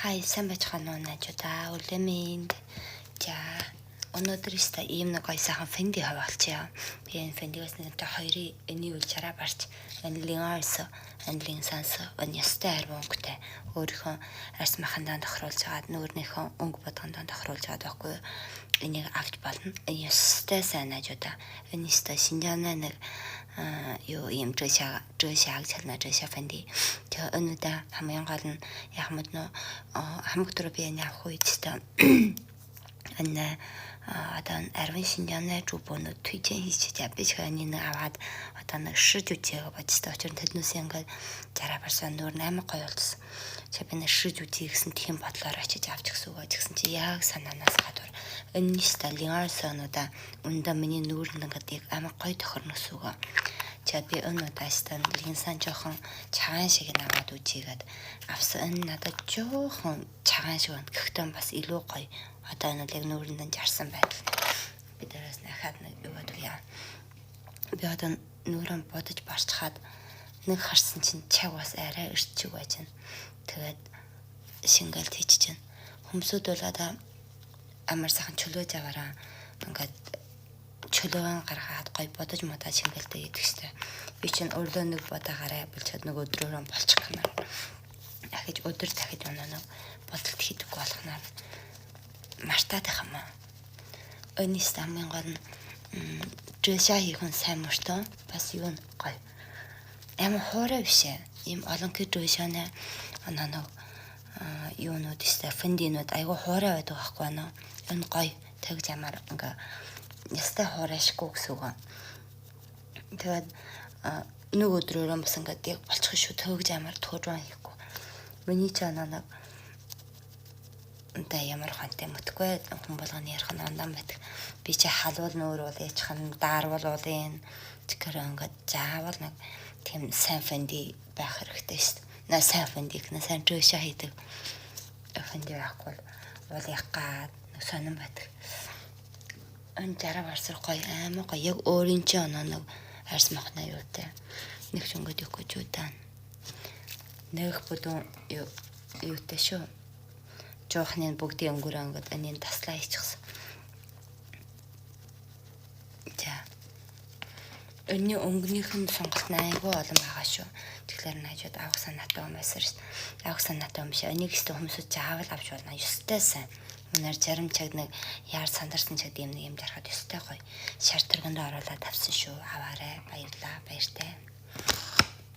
Хай, сайн байцгаана уу, найзуудаа. Өглөө мэнд. За, өнөөдөр өстой ийм нэг гоё сайхан фэнди хаваалчаа. Би энэ фэндигээс нэгэнтэй хоёрын эний үйл чараа барч энэ линарс, энэ линсанс, энэ ястай арван өнгөтэй өөрийнхөө арьс махандаа тохируулж агаад, нүүрнийхөө өнгө бодгондоо тохируулж агаад байхгүй юу? Энийг авч болно. Энэ ястай сайн, найзуудаа. Энэ өстой Шинжааны нэг юу юм 遮瑕遮瑕гэж хэлнэ, 遮瑕粉底. Тэгээ өнөөдөр хамгийн гол нь яг мэд нөө хамаг дөрөв би энэ авах үед өстой энэ одоо арвин Шинжааны 主播нууд 推荐хийчихээ. Би ч нэг аваад одоо нэг шиж үжиэг бодсон. Учир нь тэднээс ингээд 60% нүүр 8 гоё болсон. Чи би нэг шиж үжи гэсэн тийм бодлоор очиж авч гисэн үг гэсэн чи яг санаанаас гадуур. Энэ ста линарсонуда үндэ миний нүүрэнд ингээд яг амар гоё тохирно гэсэн үг. Чи би энэ удаастаа линсан жоохон чагаан шиг нь аваад үжигээд авсан. Энэ надад жоохон чагаан шиг байна. Гэхдээ бас илүү гоё. Одоо энэ бол яг нүүрэнд жарсан байдал. Би дээрээс нахаад нэг юу гэдэг яа. Би одоо нүүрэн бодож барчхаад нэг харсан чинь чаг бас арай эртчиг байж байна. Тэгээд шингээл тийч чинь. Хүмүүсүүд бол одоо амар сайхан чөлөөж аваараа ингээд чөлөөгөн гаргаад гоё бодож модаа шингэлдэг гэдэг штэ. Би чинь өглөө нэг бодаагаарай болчиход нэг өдрөөрөө болчих гэнэ. Дахиж өдөр дахиж өнөө нэг бодолт хийдэггүй болохнаар мартаад байх юм аа. Өнөөс хамгийн гол нь 遮瑕 хийх нь сайн мөртөө бас юу нь гоё. Амар хуурай биш ээ. Ийм олонхий 遮瑕 ны нэг юунууд өстэй 粉底нүүд айгу хуурай байдаг байхгүй нөө. Энэ гоё тэгж ямар ингээ ястай хуурайшгүй гэсэн үг. Тэгээд нэг өдрөөрөө бас ингээд яг болчих шүү, төгж амар туужан хийхгүй. Миний ч нэг одоо ямар хонтой мөтгүй хүн болгоны ярих нь ондан байдаг. Би чи халуул нүүр уул яачих нь даарвал уулын тэгэхээр ингээд заавал нэг тийм сайн 粉底байх хэрэгтэй шүү дээ. На сайн 粉底гэнэ сайн 遮瑕 хийдэг 粉底байхгүй бол уулах гад нэг сонирн байдаг. Энэ 60 барсар гоё, амар гоё, яг өөрийн чи оноо нэг арьс махна юутай. Нэг ч өнгөд өгөх гэж удаа. Нэг бүдүүн юу юутай шүү. Жоохны бүгдийн өнгөрөө ингээд энэ таслаа хийчихсэн. За. Өнний өнгөнийх нь сонголт нь айгүй олон байгаа шүү. Тэгэхээр найзууд, авах санаатай юм байсан шүү. Авах санаатай юм биш. Энийг өстө хүмүүсүүд заавал авч болно. Ёстой сайн. Үнээр зарим цаг нэг яар сандарсан цаг юм нэг юм жарахад ёстой гоё. Шар тэргэндээ оруулаад тавьсан шүү. Аваарай. Баярлаа. Баяртай.